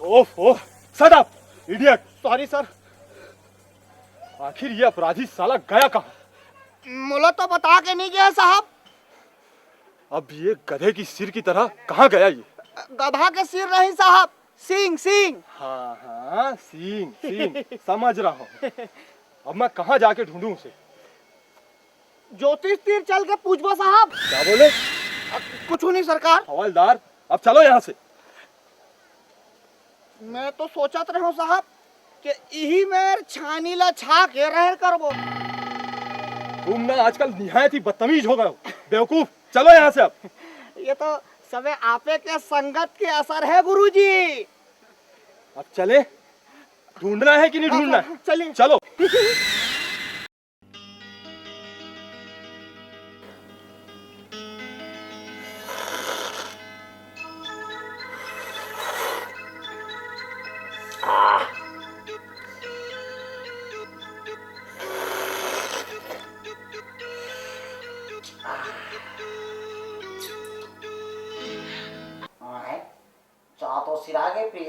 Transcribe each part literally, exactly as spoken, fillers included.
ओफ, ओफ, shut up, idiot। Sorry sir। आखिर ये अपराधी साला गया कहाँ? मोला तो बता के नहीं गया साहब। अब ये गधे की सिर की तरह कहाँ गया ये? गधा के सिर नहीं साहब, सींग, सींग। हाँ, हाँ, सींग, सींग, समझ रहा हूँ। अब मैं कहाँ जाके ढूंढूं उसे? ज्योतिष तीर चल के पूछबो साहब। क्या बोले? अ, कुछ नहीं सरकार। हवलदार, अब चलो यहाँ से। मैं तो सोचत रहो साहब कि इही मेर छानी ला छा के रहर करबो। तुम ना आजकल निहायत ही बदतमीज हो गए हो। बेवकूफ, चलो यहाँ से अब। ये तो सबे आपे के संगत के असर है गुरुजी। अब चले, ढूंढना है कि नहीं हाँ, ढूंढना है? चलिए। चलो। चाह तो सिरा गे प्रिय।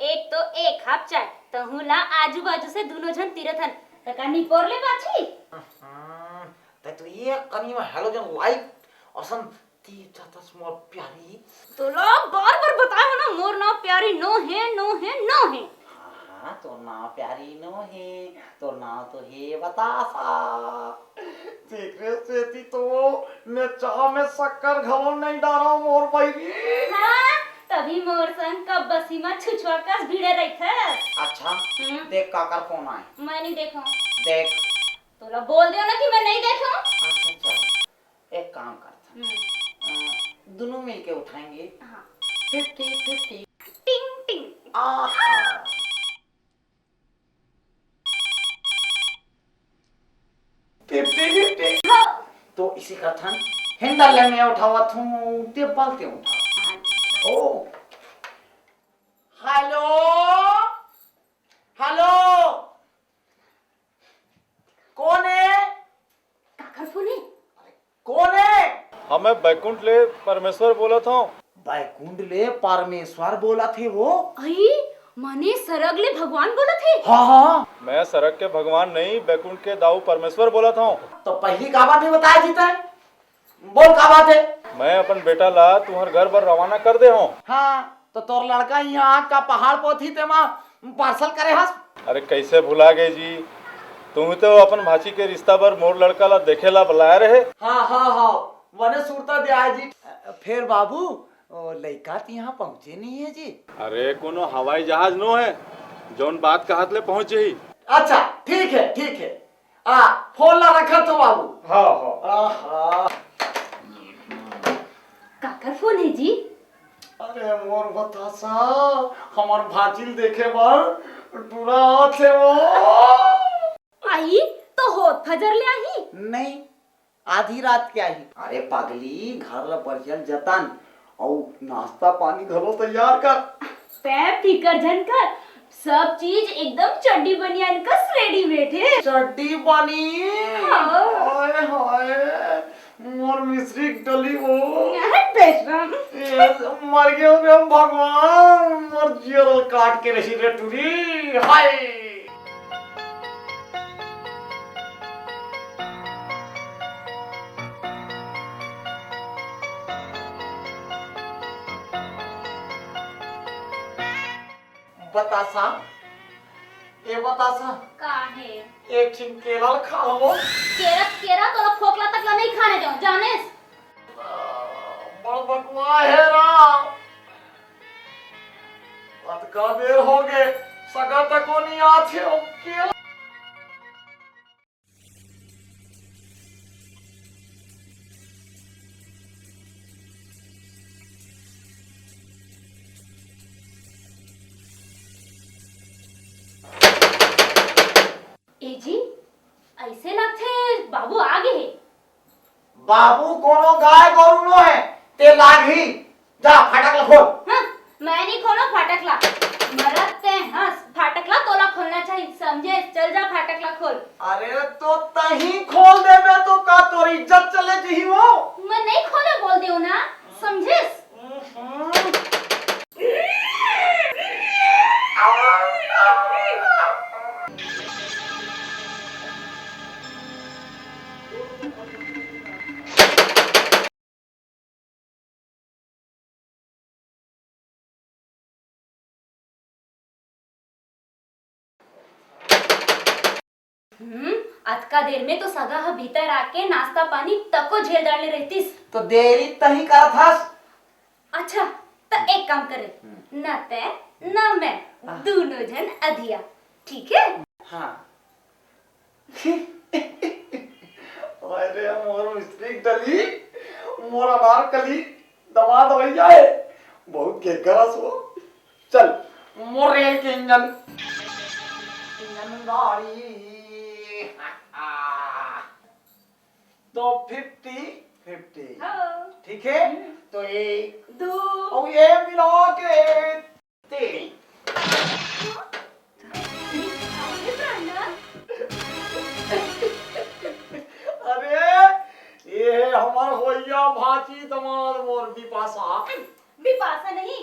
एक तो एक कप चाय, तहूं ला आजू बाजू से दूनों झन तीरथन, त का निपोर ले पाछी? हम्म, ते तो ये कनी में halogen light असन तीर जातस मोर प्यारी। तोला बार बार बताए हो ना, मोर नाव प्यारी नो हे, नो हे, नो हे। हाँ, तोर नाव प्यारी नो हे, तोर नाव तो हे बतासा। तेकरे सेती तो मैं चाह में शक्कर घलो नहीं डारव मोर बहिनी। हाँ, तभी मोर संग कब्बसी म छुछुआ कस भिड़े रहिथस। अच्छा, हम्म। देख काकर फोन आए। मैं नहीं देखो। देख। तोला बोल दियो ना कि मैं नहीं देखो। अच्छा, अच्छा। एक काम करथन। हम्म। अ, दोनों मिलके उठाएंगे। हाँ। Fifty fifty. टिंग टिंग। आहा। Fifty fifty. हाँ। तो इसे करथन, handle ले मैं उठावत हूँ, ते बल ते उठा। हाँ। ओ। हेलो। हेलो। कोन हे? काकर फोन हे? कोन हे? हाँ, मैं बैकुंठ ले परमेश्वर बोलत हूँ। बैकुंठ ले परमेश्वर बोलत हे वो? अई, माने सरग ले भगवान बोलत हे? हाँ, हाँ। मैं सरग के भगवान नहीं, बैकुंठ के दाऊ परमेश्वर बोलत हूँ। तो पहली काबर नहीं बताए जी तैं? बोल, का बात हे? मैं अपन बेटा ला तुम्हर घर बर रवाना कर दे हूँ। हाँ, तो तोर लड़का यहाँ आग का पहाड़ पोथी ते मा parcel करे हस? अरे, कैसे भुला गए जी? तुम तो अपन भाची के रिश्ता बर मोर लड़का ला देखे ला बुलाए रहे। हाँ, हाँ, हाँ, मने सुरता दे आए जी। फेर बाबू, ओ लइका त यहाँ पहुँचे नहीं है जी। अरे, कोनो हवाई जहाज नो है, जौन बात कहत ले पहुँचे ही। अच्छा, ठीक है, ठीक है। आ, फोन ला रखत हो बाबू। हाँ, हाँ। आहा। काकर फोन हे जी? अरे मोर बतासा, हमर भांचिल देखे बर टूरा आथे वो। आई तो होत फजर ले आही? नहीं, आधी रात के आही। अरे पगली, घर ला बढ़िया जतन, अउ नाश्ता पानी घलो तैयार कर। तैं फिकर झन कर, सब चीज एकदम चड्डी बनियान कस readymade हे। चड्डी बनियान? हाँ। हाय हाय, मोर मिश्री डली वो। अरे बेशरम। ए, मर गए रे भगवान, मोर जियर काट के रही रे टूरी। हाय। बतासा, ए बतासा। का हे? एक ठिन केला ल खा लो। केरा, केरा तोला फोकला तक ला नहीं खाने देव, जानेस? बड़ बकवा हे रा। अतका बेर हो गे, सगा तको नहीं आथे, ओ केला। ए जी, ऐसे लगथे बाबू आ गे हे। बाबू कोनो गाय गोरू नो हे, ते लागही। जा, फाटक ला खोल। हाँ, मैं नहीं खोलो फाटक ला। मरत ते हंस, फाटक ला तोला खोलना चाहिए, समझे? चल जा, फाटक ला खोल। अरे, तो तहीं खोल देबे तो का तोर इज्जत चले जही वो? मैं नहीं खोले बोल दियो ना, समझिस? हम्म। हम्म, अतका देर में तो सगा ह भीतर आके नाश्ता पानी तको झेल डाले रहतिस। तो देरी तहीं करत हस। अच्छा, त एक काम करे, हम्म। न तै न मैं, हाँ। दूनों झन अधिया, ठीक है? हाँ। अरे मोर मिस्त्री डली, मोर अनारकली, दमाद भैया है, बहुत घेघरस हो। चल, मोर रेल के इंजन, इंजन गाड़ी। तो फिफ्टी फिफ्टी। हाँ। ठीक है? हम्म। तो एक, दो। और ये मिला के तीन। अरे, ये है हमार होइया भांची दमाद मोर बिपाशा। बिपाशा नहीं,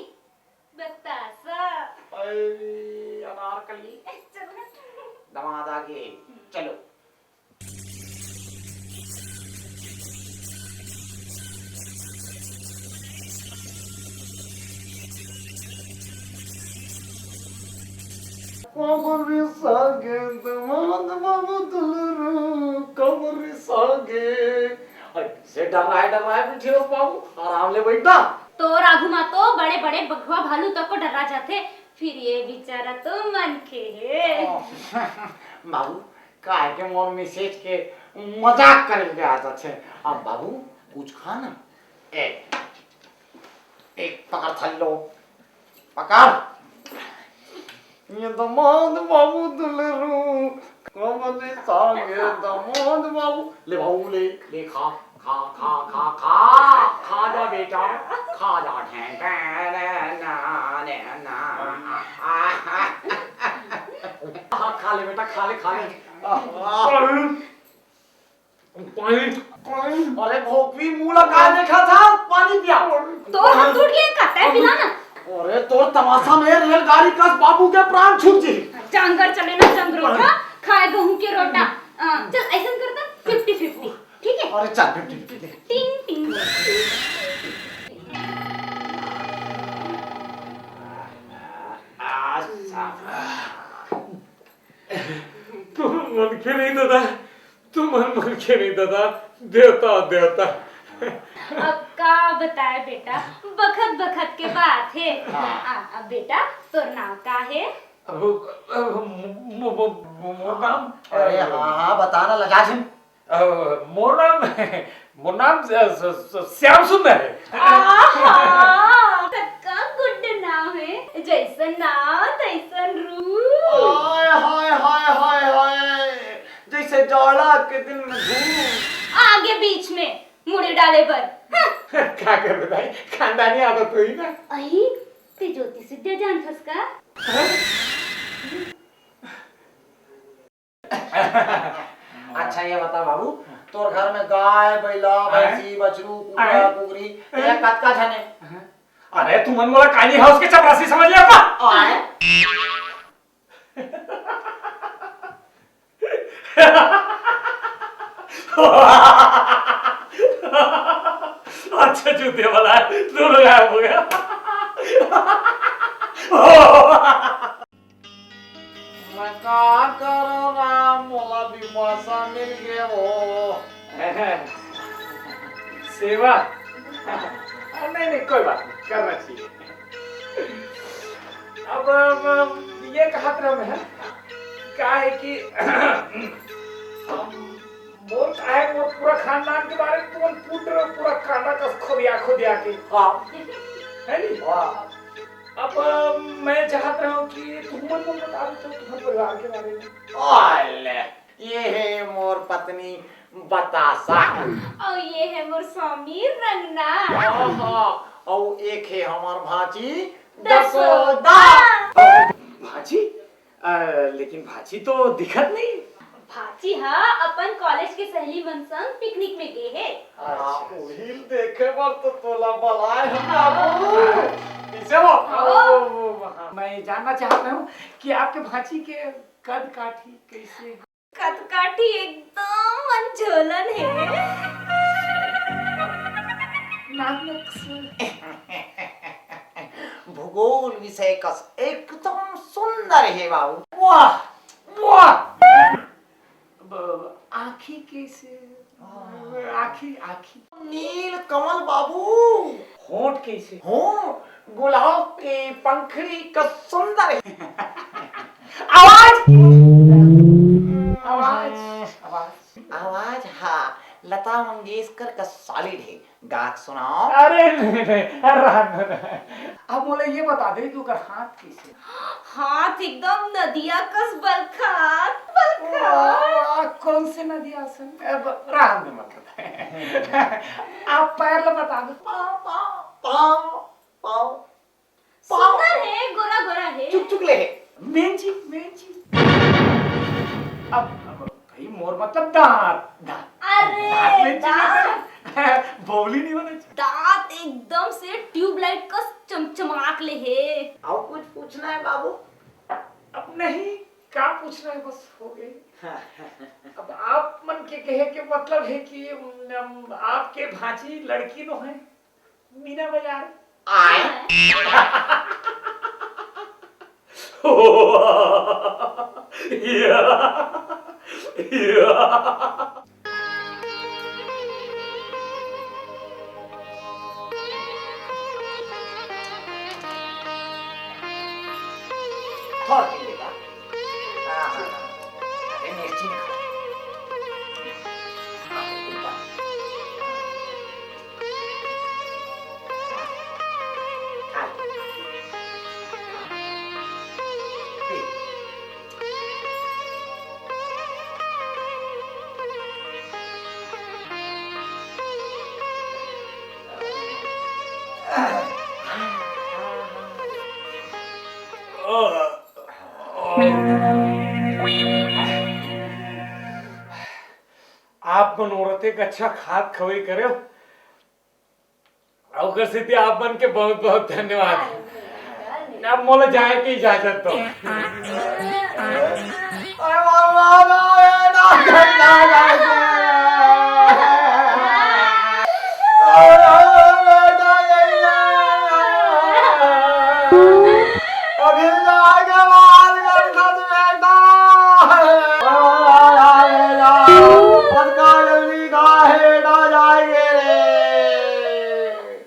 बतासा। अरे, अनारकली। चल ना। दमाद आगे। चलो। कमर सागे दमाद बाबू दुलरू, कमर सागे। अरे, से डर रहा है, डर रहा है, बैठे रहो बाबू, आराम ले बैठ ना। तोर आगू मा तो बड़े-बड़े बघवा भालू तक को डरा जाथे, फिर ये बेचारा तो मनखे हे। बाबू, काहे के मोर मिसेज के मजाक करे के आदत हे। अब बाबू, कुछ खा ना। ए, एक पकड़ थल्लो, पकड़। ये दमाद बाबू दुलरू, कमर सागे दमाद बाबू। ले बाबू, ले, ले खा, खा, खा, खा, खा, खा जा बेटा, खा जा। ढें, ढें, ढें, ना, ने, ना, आ, आ, आ। खा, खा ले बेटा, खा ले, खा ले। पानी, पानी। अरे भोकवी, मुंह लगा देखा था, पानी पिया। तोर हाथ टूट गया का? तै पिला ना। अरे तोर तमाशा में रेलगाड़ी कस बाबू के प्राण छूट जी। जंगल चले ना जंगरोटा, खाए गहूं के रोटा। आ, चल ऐसन करता फिफ्टी फिफ्टी, ठीक है? अरे चल फिफ्टी फिफ्टी। टिंग टिंग। अच्छा। तुम मनखे नहीं दादा, तुम मन मनखे नहीं दादा, देवता, देवता। अब का बताए बेटा, बखत बखत के बात हे। हाँ। आ, अब बेटा, तोर नाम का हे? अब, अब मो-, मो-, मो-, मो-, मोर नाम, अरे हाँ, हाँ, बता ना, लजा झिन। अ, मोर नाम, मोर नाम स-, स-, स-, श्याम सुंदर हे। आहा, कतका good नाम हे, जैसन नाम तैसन रूप। हाय, हाय, हाय, हाय, हाय, जैसे जाड़ा के दिन में धूप। आगे बीच में मुड़ी डाले बर। हाँ। का करबे भाई, खानदानी आदत होही ना। अई, ते ज्योतिष विद्या जानथस का? हाँ? अच्छा, ये बता बाबू, तोर घर में गाय, बैला, हैं? भैंसी, बछरू, कुकरा, हैं? कुकरी, हैं? ये कतका झन हे? अरे, तुमन मोला कानी हाउस के चपरासी समझ ले का? आय। अच्छा, जूते वाला है, दोनों गायब हो गया। मैं का करो राम, मोला बिपाशा मिल गे वो। सेवा? नहीं, नहीं, कोई बात नहीं, करना चाहिए। अब, अब ये कहत रहा मैं, का है कि हम मोर काहे, मोर पूरा खानदान के बारे में तुमन पूछ रहे हो, पूरा कांदा कस खोदिया खोदिया के। हाँ। है नी? हाँ। अब, अ, मैं चाहत रहा हूँ कि तुमन मन बता दो तो तुम्हारे परिवार के बारे में। ओले, ये है मोर पत्नी बतासा। और ये है मोर स्वामी रंगना। हाँ, हाँ। और एक है हमार भांची दसोदा। दसोदा। भांची? अ, लेकिन भांची तो दिखत नहीं। भांची हा अपन कॉलेज के सहेली मन संग पिकनिक में गे हे। अच्छा। हाँ, उही ल देखे बर तो तोला बलाए हन बाबू। हाँ। कैसे हो? हाँ। ओ, ओ, हाँ। मैं जानना चाहता हूँ कि आपके भांची के कद काठी कैसे? कद काठी एकदम मन झोलन हे। नाक नक्सल। भूगोल विषय कस एकदम सुंदर हे बाबू। वाह, वाह। आँखी कइसे? आँखी, आँखी। नील कमल बाबू। होंठ कइसे? होंठ गुलाब के पंखड़ी कस सुंदर हे। आवाज, आवाज, आवाज। आवाज, हाँ, लता मंगेशकर कस solid हे। गा के सुनाव। अरे नहीं, नहीं, अरे रहन दे, रहन दे। अब मोला ये बता दे कि ओकर हाथ कइसे? हाथ एकदम नदिया कस बलखात, बलखात। वाह, कौन से नदिया से? अब रहन दे, मतलब। अब पैर ला बता दे। पाँव, पाँव, पाँव, पाँव। सुंदर हे, गोरा गोरा हे। चुक चुक ले हे। Meiji, Meiji. अब, अब भाई मोर मतलब दांत, दांत। अरे, दांत मेंजी दांत। नहीं, बोली नहीं होना चाहिए। दांत एकदम से ट्यूबलाइट कस चमचमाक ले हे। अउ कुछ पूछना हे बाबू? अब नहीं, का पूछना हे, बस हो गे। अब आप मन के कहे के मतलब हे कि, उम, आपके भांची लड़की नोहे। मीना बाजार। आय। या, या। थोड़ा पी लेगा। हाँ, हाँ, हाँ। अरे मिर्ची ना खाओ। हाँ, ऊपर। आप मन औरतें के अच्छा खात खवई करे हो। अउ ओकर सेती आप मन के बहुत-बहुत धन्यवाद। अब मोला जाए के इजाजत दो। अभी जाके बात कर सच बेटा। पक्का जल्दी काहे ना जाएंगे रे?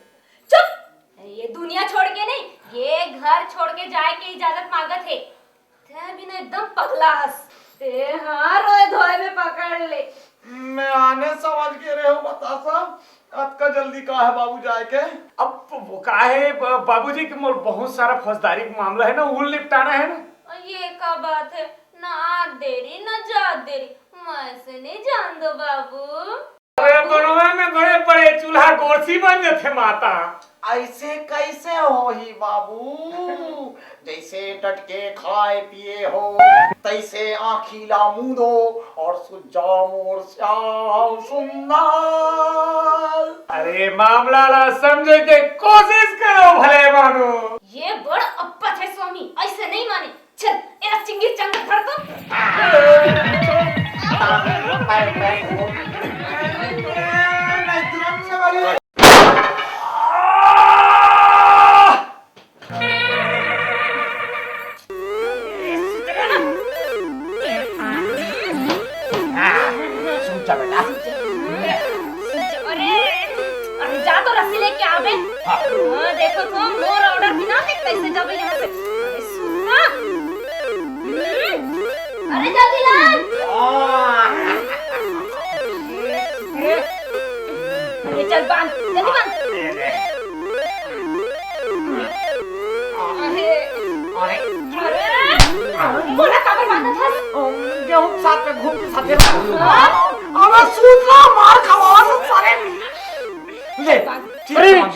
चुप! ये दुनिया छोड़ के नहीं, ये घर छोड़ के जाए के इजाजत मांगत हे। ते बिना एकदम पगला हस। ते हाँ, रोए धोए में पकड़ ले। मैं आने समझ के रहे हूँ बतासा, अतका जल्दी का है बाबू जाए के? अब वो का है ब-, बाबूजी के मोर बहुत सारा फौजदारी के मामला है ना, वो निपटाना है ना। ये का बात है, ना आत देरी, ना जात देरी, मैं से नहीं जान दो बाबू। अरे बनवा में बड़े बड़े चूल्हा गोरसी बन जथे माता। ऐसे कैसे होही बाबू? जैसे डट के खाए पिए हो, तैसे आँखी ला मूंदो और सुज्जा मोर श्याम सुंदर। अरे मामला ला समझे के कोशिश करो भले मानो। ये बड़ अप्पत है स्वामी, ऐसे नहीं माने। चल, एला चिंगी चंग धर तो। सुन जा बेटा। अरे, अरे जा तो रस्सी लेके आ बे। हाँ। हाँ, देखो तो मोर order बिना ते कैसे जाबे यहाँ से। अरे सुन ना। हम्म। अरे जल्दी ला। अरे चल बांध, जल्दी बांध। अरे, अरे, अरे, बोला काबर बांधत हस? गेहूं के साथ में घूम के साथे। हाँ? अबे सूत ला, मार खवा तो सारे। ले, ठीक अरे! है, बांध।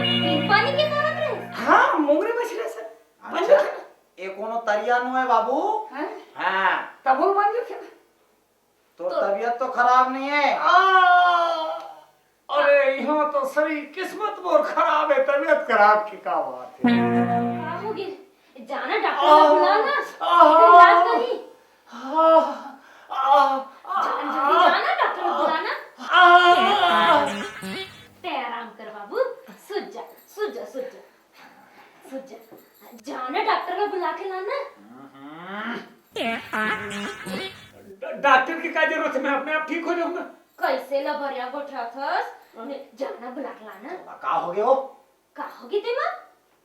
बिन पानी के तरत रहे? हाँ, मोंगरी मछली से। अच्छा, ये कोनो तरिया नो है बाबू? हैं? हाँ। तब वो मान जाथे ना। तो तो तबीयत तो खराब नहीं है? आ, अरे, यहाँ तो सही किस्मत मोर खराब है, तबीयत खराब की का बात है? का हो गे? जाना डॉक्टर ला बुला ना। आ, इलाज करही। आ, आ, आ, जा-, जल्दी जाना, डॉक्टर ला बुला ना। आ, आ, ते आराम कर बाबू, सुत जा, सुत जा, सुत जा, सुत जा। जाना डॉक्टर ला बुला के लाना। ड-, डॉक्टर की का जरूरत है, मैं अपने आप ठीक हो जाऊंगा। कैसे लबरिया गोठियाथस? हाँ। ने, जाना बुला के लाना। का हो गयो? का हो गयो तेमा?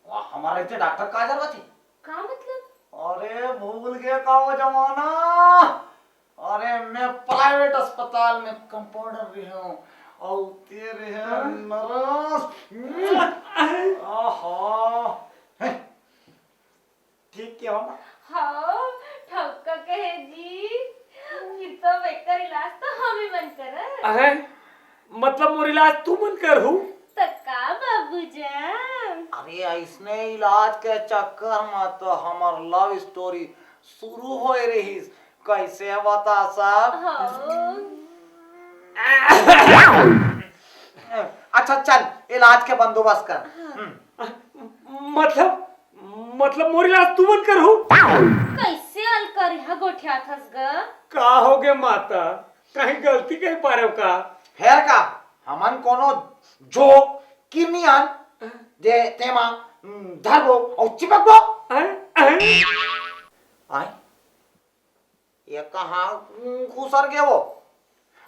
वाह, हमारा इतने डॉक्टर का जरूरत है? का मतलब? अरे, भूल गए का वो जमाना? अरे, मैं प्राइवेट अस्पताल में कंपाउंडर रहे हूँ और तेरे हैं हाँ? नर्स। आहा। हैं? ठीक क्या हो? हाँ, ठौका कहे जी। फिर तो एकर इलाज तो हम ही मन करत। अहे, मतलब मोर इलाज तू मन करहू? त का बाबूजान? अरे, ऐसने इलाज के चक्कर में तो हमर लव स्टोरी शुरू होए रहिस। कैसे बता सब? हाँ। अच्छा, चल, इलाज के बंदोबस्त कर। हाँ। हम्म। मतलब, मतलब मोर इलाज तू मन करहू? कैसे अलकरिहा गोठियाथस ग? का हो गे माता, कहीं गलती कहीं पारेव का? फेर का, हमन कोनो जोक किरनियान जे तेमा, हम्म, धरबो अउ चिपकबो। हैं? हैं? आय? ये कहाँ, हम्म, घुसर गे वो?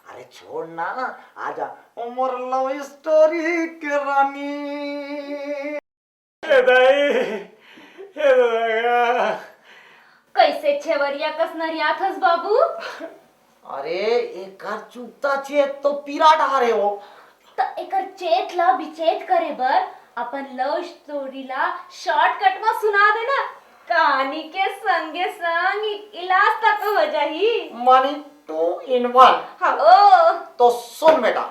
अरे छोड़ ना, आजा, ओ मोर लव स्टोरी के रानी। ए दाई, ए दाई। कैसे छेवरिया कस नरियाथस बाबू? अरे, एकर चुकता चेत तो पीरा डारे हो। त एकर चेत ला विचेत करे बर अपन लव स्टोरी ला शॉर्टकट म सुना देना। कहानी के संगे संग इ-, इलाज तक हो जाही। Money two in one। हाँ। ओ। तो सुन बेटा,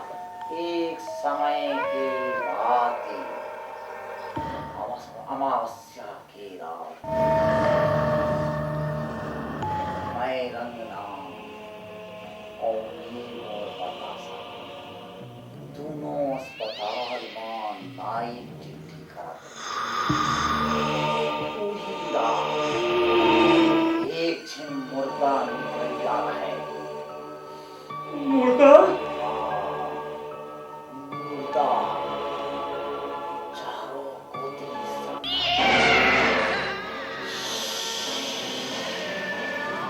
एक समय के बात है, अमावस-, अमावस्या के रात मैं रंगनाथ और ये मोर बतासा दोनों अस्पताल में नाइट ड्यूटी करत रहे। उही रात एक झिन मुर्दा निकल जात है। मुर्दा? मुर्दा चारों कोति से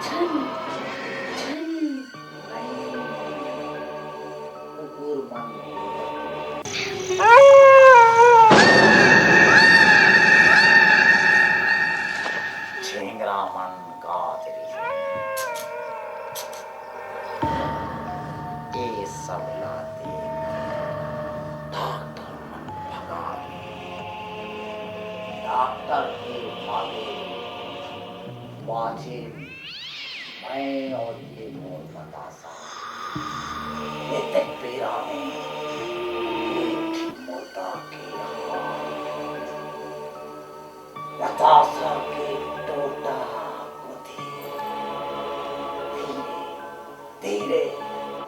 छन, छन। कुकुर मन झिंगरा मन गात रही। ए सब ला देख डॉक्टर मन भगा गे। डॉक्टर के भागे बाँचे मैं और ये मोर बतासा। एतेक बेरा में एक ठिन मुर्दा के हाथ बतासा के टोटा कोती धीरे धीरे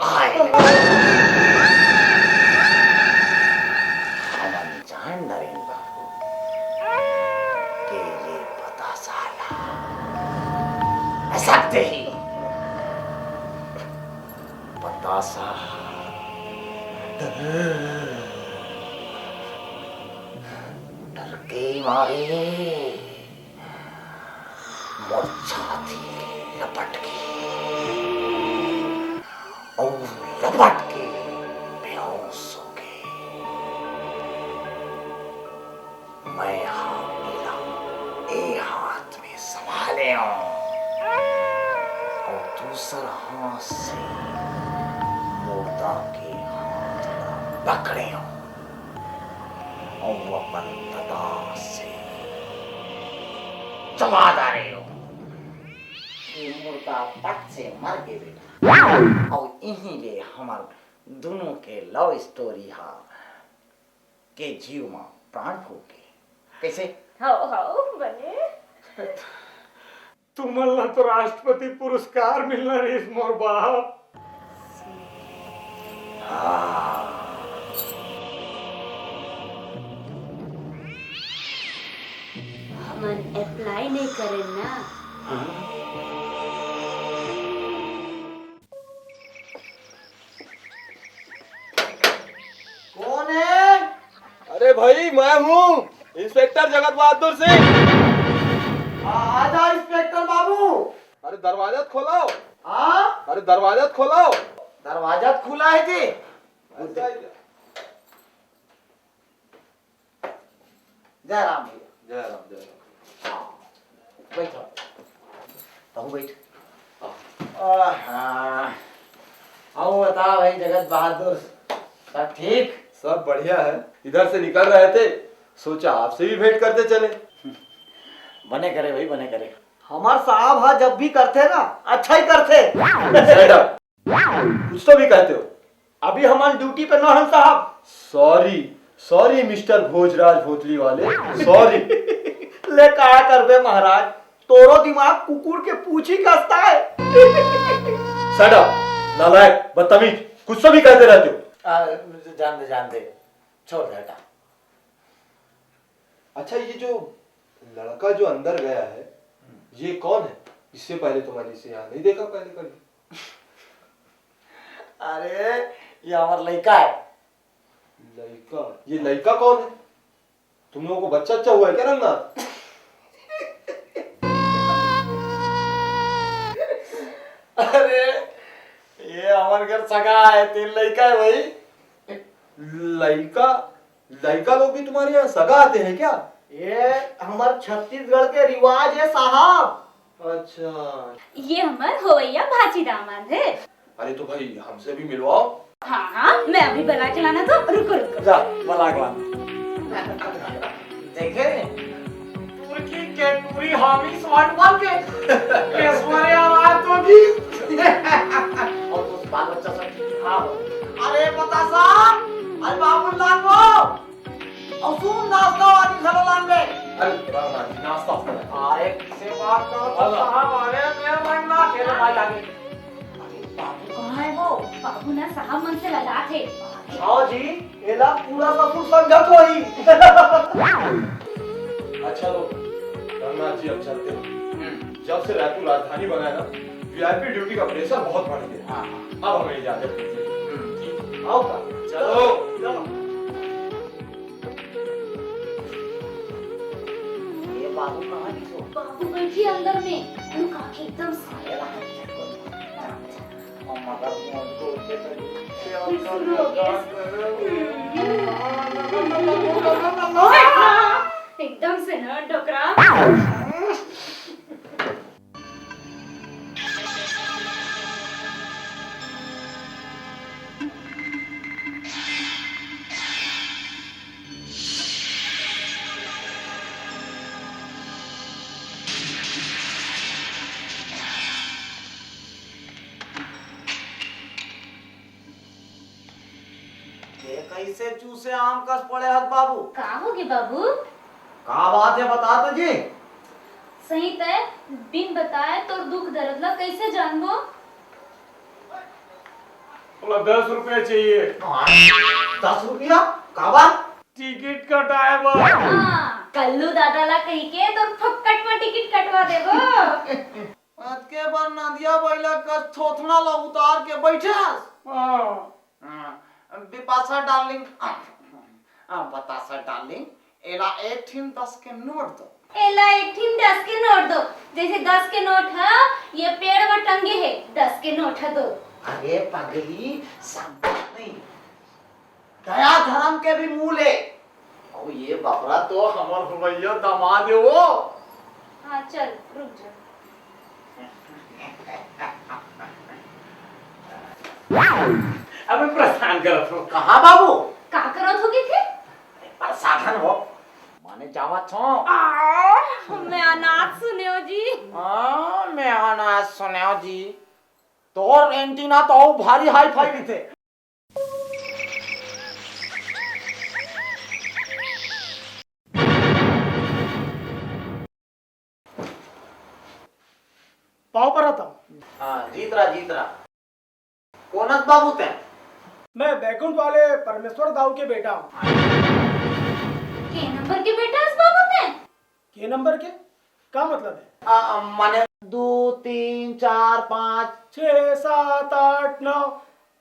आए। हमन जान डरेन बाबू के ये बतासा ला। असक देही बतासा डर के मारे मोर छाती लपट गे अउ लपट के बेहोश हो गे। मैं हा एला ए हाथ में संभाले हूँ अउ दूसर हाथ से मुर्दा के हाथ ला पकड़े हूँ। अउ अपन ददा से चबा डारे हो। ये मुर्दा पट से मर गे बेटा। अउ इही ले हमर दुनों के लव स्टोरी हा के जीव मा प्राण फूंक के। कैसे? हाओ, हाओ, बने। तुमन ला तो राष्ट्रपति पुरस्कार मिलना रहिस, मोर बाप। हमन apply नहीं करेन ना। कौन है? अरे भाई, मैं हूँ, इंस्पेक्टर जगत बहादुर सिंह। आ, आजा इंस्पेक्टर बाबू। अरे दरवाजा तो खोलाओ। हाँ? अरे दरवाजा तो खोलाओ। दरवाजा तो खुला है जी। अच्छा, जय राम भैया। जय राम, जय राम। बैठो, तहु बैठ। आहा। आओ बता भाई जगत बहादुर, सब ठीक? सब बढ़िया है। इधर से निकल रहे थे, सोचा आपसे भी भेंट करते चले। बने करे भाई, बने करे। हमार साहब हा जब भी करते ना, अच्छा ही करते। Shut up। कुछ तो भी कहते हो। अभी हमन ड्यूटी पे न हन साहब। सॉरी, सॉरी मिस्टर भोजराज भोतली वाले, सॉरी। ले का करबे महाराज, तोरो दिमाग कुकुर के पूछी कसता है। Shut up, नालायक, बदतमीज, कुछ तो भी कहते रहते हो। आ, जान दे, जान दे, छोड़ दे, हटा। अच्छा, ये जो लड़का जो अंदर गया है, ये कौन है? इससे पहले तो मैंने इसे यहाँ नहीं देखा पहले कभी। अरे, ये हमार लड़का है। लड़का? ये लड़का कौन है? तुम लोगों को बच्चा अच्छा हुआ है क्या, रंगनाथ? अरे, ये हमार घर सगा है, तेरा लड़का है भाई। लड़का? लड़का लोग भी तुम्हारे यहाँ सगा आते हैं क्या? ये हमार छत्तीसगढ़ के रिवाज है साहब। अच्छा। ये हमर होवैया भांची दामाद हे। अरे तो भाई हमसे भी मिलवाओ। हाँ, हाँ, मैं अभी बला के लाना तो, रुको, रुको। जा, बला के लाना। देखे? टुरकी के टूरी हामी स्वाट मार के। ऐश्वर्या राय तो की। और कुछ बाल बच्चा सब ठीक? हाँ। अरे बतासा, अरे बाबू लाल वो। अउ सुन, नाश्ता वाली घलो लान बे। अरे, राम राम जी, नाश्ता वाला। अरे, किसे बात करो तो साहब, अरे, मैं मन ना खेले भाई आगे। अरे, बाबू कहाँ है वो? बाबू ना साहब मन से लगा थे। हाँ जी, एला पूरा ससुर समझत होही। अच्छा लोग, रंगनाथ जी अब चलते हैं। हम्म। जब से रायपुर राजधानी बना है ना, वीआईपी ड्यूटी का प्रेशर बहुत बढ़ गया। हाँ, हाँ। अब हमें इजाजत दीजिए। हम्म, ठीक। आओ का? चलो। चलो। ये बाबू कहाँ गिस ओ? बाबू बैठी अंदर में। लुका के एकदम से। अरे, राम जी को। मगर मुझको उनके तो फिर शुरू हो गया। एकदम से ना डोकरा। ये कैसे चूसे आम कस पड़े हस बाबू? का होगे बाबू? का बात है बता तो जी। सही तय बिन बताए तोर दुख दर्द ला कैसे जानबो? बोला दस रुपया चाहिए। हाँ, दस रुपया? का बात? टिकट कटाए बर। हाँ, कल्लू दादा ला कही के तोर फोकट में टिकट कटवा देबो। अतके बर नदिया बइला कस थोथना ला उतार के बइठे हस। हाँ। हाँ, बिपाशा डार्लिंग, आ, बताशा डार्लिंग, एला एक ठिन दस के नोट दो। एला एक ठिन दस के नोट दो। जैसे दस के नोट ह, ये पेड़ म टंगे हे, दस के नोट ह दो। अरे पगली, सब बात नहीं। दया धर्म के भी मूल हे। अउ ये बपरा तो हमर होवइया दामाद हे वो। हाँ, चल, रुक जा। अबे परेशान करत हो। कहाँ बाबू? का करत हो के थे? अरे, प्रसाधन हो। माने जावत हो। आ, मैं अनाथ सुने हो जी। हाँ, मैं अनाथ सुने हो जी। तोर एंटीना तो अउ भारी हाई फाई दिथे। जीत रहा, जीत रहा। कोन अस बाबू तैं? मैं बैकुंठ वाले परमेश्वर दाऊ के बेटा हूँ। के नंबर के बेटा अस बाबू तैं? के नंबर के? का मतलब है? आ, माने दू, तीन, चार, पाँच। छः, सात, आठ, नौ।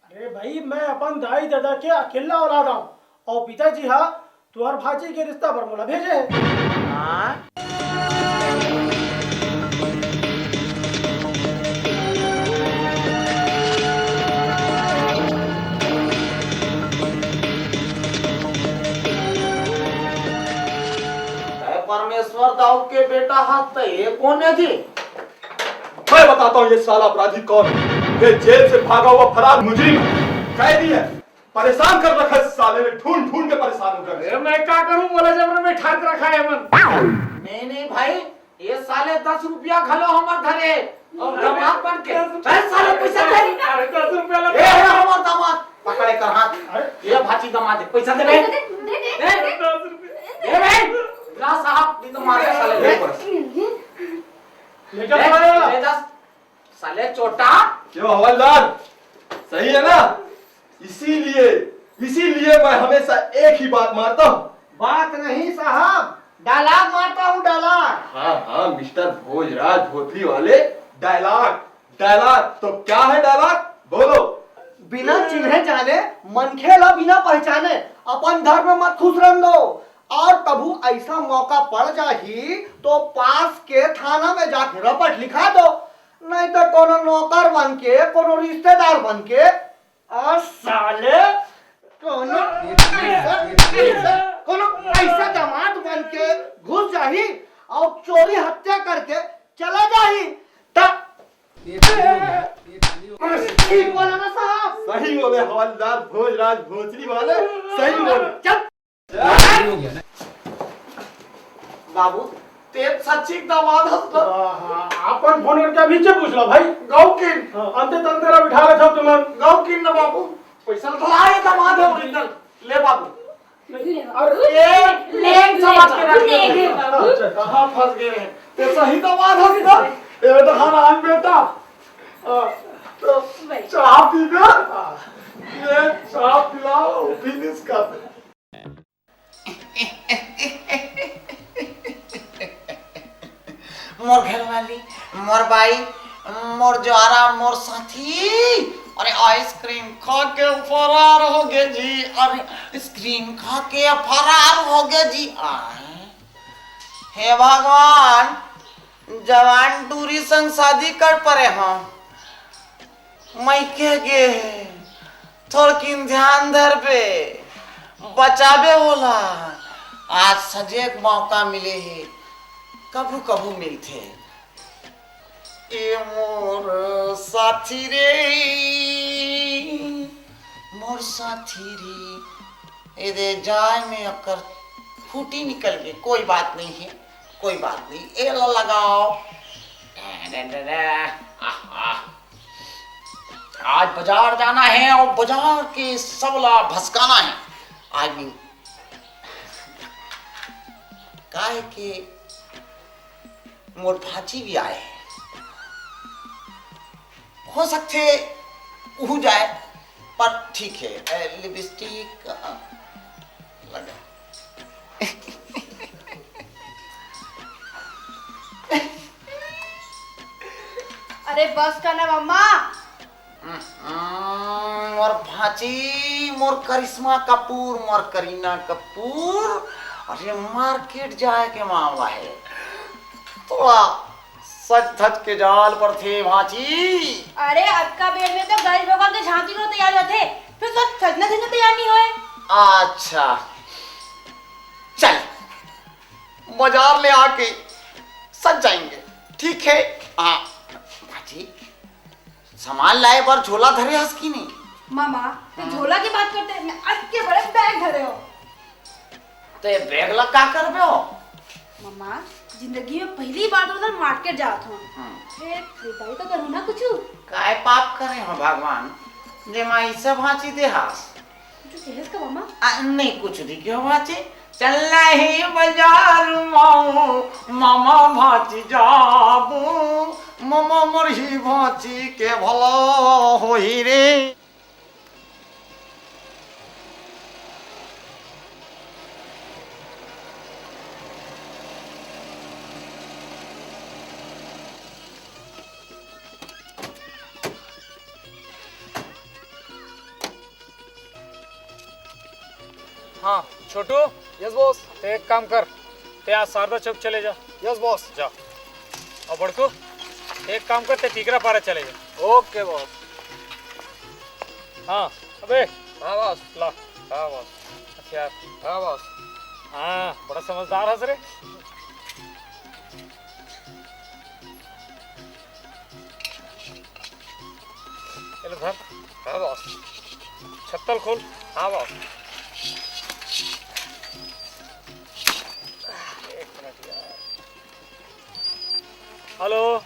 अरे भाई, मैं अपन दाई ददा के अकेल्ला औलाद हूँ, और पिताजी हा तुहर भांची के रिश्ता बर मोला भेजे हे। हाँ? तैं परमेश्वर दाऊ के बेटा हस, त ये कोन हे जी? मैं बताता हूँ ये साला अपराधी कौन है। ये जेल से भागा हुआ फरार मुजरिम है, कैदी है। परेशान कर रखा है इस साले ने, ढूंढ ढूंढ के परेशान हो गया। अरे मैं का करूं, मोला जबर में ठार के रखा है मन। नहीं, नहीं भाई, ये साले दस रुपया घलो हमर धरे और दमाद बन के। अरे साले पैसा दे। अरे दस रुपया ला। ए, ए, हमर दमाद, पकड़े कर हाथ। अरे। ये भांची दमाद है, पैसा दे बे। दे, दे, दे, दे। दे। दस रुपया। ए बे, ला साहब, नहीं तो मार के साले ले। ले जा दे, साले ला। ले जा। साले चोटा। क्यों हवलदार, सही है ना? इसीलिए, इसीलिए मैं हमेशा एक ही बात मारता हूँ। बात नहीं साहब, dialogue मारता हूँ, dialogue। हाँ, हाँ, मिस्टर भोजराज भोसड़ी वाले, dialogue, dialogue। तो क्या है dialogue? बोलो। बिना चिन्हे जाने, मनखे ला बिना पहचाने, अपन धर्म मत खुसरन दो। और कभू ऐसा मौका पड़ जाही, तो पास के थाना में जाके रपट लिखा दो। नहीं तो कोनो नौकर बन के, कोनो रिश्तेदार बन के, और साले कोनो ऐसा, ऐसा, कोनो ऐसा दामाद बन के घुस जाही और चोरी हत्या करके चला जाही, त ठीक बोला ना साहब? सही बोले हवलदार भोजराज भोसड़ी वाले, सही बोले। चल। बाबू, तें सच्ची के दामाद हस ना? हाँ, हाँ, अपन फोन करके अभी से पूछ लो भाई। गौ किन? हाँ, अंते तंते ला बिठा लेथव तुमन। गौ किन ना बाबू, पैसा ला धरा, ये दामाद है original। ले बाबू। अरे, ले, ले, समझ के रख ले, ले। अच्छा, कहाँ फंस गए हैं? तें सही दामाद हस ना? ए, तो हरान बेटा। हाँ, तो भाई। चाह पीबे? हाँ। ले, चाह पिलाओ, finish कर दे। मोर घरवाली, मोर बाई, मोर जोरा, मोर साथी, अरे आइसक्रीम खा के फरार हो गे जी, अरे आइसक्रीम खा के फरार हो गे जी। आय, हे भगवान, जवान टूरी संग शादी कर परे हंव। मइके गे हे, थोरकिन ध्यान धरबे, बचाबे ओला। आज सजेक मौका मिले हे, कभू कभू मिलथे। ए मोर साथी रे, मोर साथी रे, ए दे जाय में अकर खूंटी निकल गे। कोई बात नहीं है, कोई बात नहीं, एला लगाओ। आहा। आज बाजार जाना है और बाजार के सबला भसकाना है। आज भी काहे के मोर भांची भी आए हैं। हो सकथे उहू जाए, पर ठीक है, ए, लिपस्टिक, अ, लगा। अरे बस कर ना मम्मा। हम्म, मोर भांची, मोर करिश्मा कपूर, मोर करीना कपूर। अरे मार्केट जाए के मामला है, थोड़ा सज धज के जाल पर थे भांची। अरे अतका बेर में तो गणेश भगवान के झांकी बर तैयार होथे, फिर सब सजना धजना तैयार नहीं होए। अच्छा, चल बाजार ले आके सज जाएंगे, ठीक है? हाँ भांची, सामान लाए बर झोला धरे हस कि नहीं? मामा, ते हाँ। झोला के बात करते, मैं अतके बड़े बैग धरे हंव। ते बैग ला का करबे हो? मामा, जिंदगी में पहली बार तो उधर मार्केट जात हंव। हाँ। ए, खरीदारी तो करूँ ना कुछ। काय पाप करे हो भगवान, जे माँ ई सब भांची दे हास? कुछ कहेस का मामा? आ, नहीं कुछ नहीं कहो भांची। चल नहीं बाजार माऊ, मामा भांची जाबू, मामा मोर ही भांची के भला होही रे। हाँ, छोटू। Yes boss. ते एक काम कर, ते आज शारदा चौक चले जा। Yes boss. जा। और बड़कू, एक काम कर, ते टीकरा पारा चले जा। ओके बॉस। हाँ। अबे। हाँ बॉस। ला। हाँ बॉस। हथियार। हाँ बॉस। हाँ, बड़ा समझदार हस रे। चलो धर। हाँ बॉस। छत्तल खोल। हाँ बॉस। एक मिनट यार। हेलो।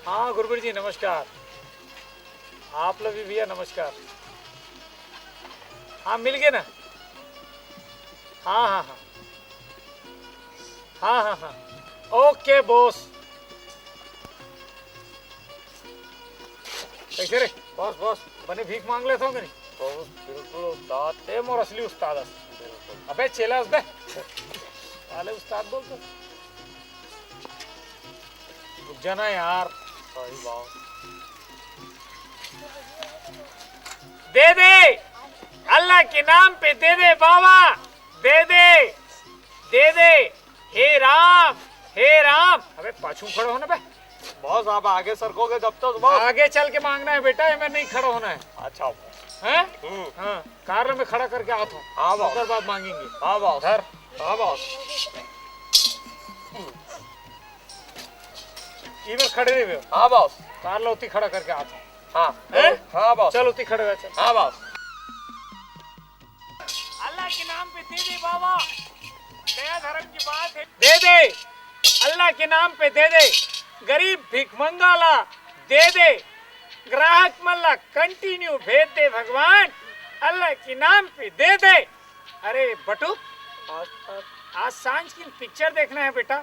हाँ गुरुबीर जी, नमस्कार। आप लोग भी भैया, नमस्कार। हाँ, मिल गए ना? हाँ, हाँ, हाँ। हाँ, हाँ, हाँ। ओके बॉस। कैसे रे? Boss, boss. बने भीख मांग लेथव कि नहीं? बॉस, बिल्कुल उस्ताद। ते मोर असली उस्ताद हस। बिल्कुल। अबे चेला हस बे। साले उस्ताद बोल तो। रुक जाना यार। सही बात। दे दे, अल्लाह के नाम पे दे दे बाबा, दे दे, दे दे। हे राम, हे राम। अबे पाछू खड़ा होना बे। बॉस, आप आगे सरकोगे जब तक बॉस। आगे चल के मांगना है बेटा, ये में नहीं खड़ा होना है। अच्छा। हैं? हम्म। हाँ, कार में खड़ा करके आओ तो। हाँ बॉस। ओकर बाद मांगेंगे। हाँ बॉस। धर। हाँ बॉस। इधर खड़े रहिबे। हाँ बॉस। कार ला उती खड़ा करके आओ तो। हाँ। हैं? हाँ बॉस। चल उती खड़े रह, चल। हाँ बॉस। अल्लाह के नाम पे दे दे बाबा, दया धर्म की बात है, दे दे। अल्लाह के नाम पे दे दे, गरीब भिखमंगा ला दे दे, ग्राहक मन ला कंटिन्यू भेज दे भगवान, अल्लाह के नाम पे दे दे। अरे बटुक, हाँ उस्ताद। आज सांझ की पिक्चर देखना है बेटा।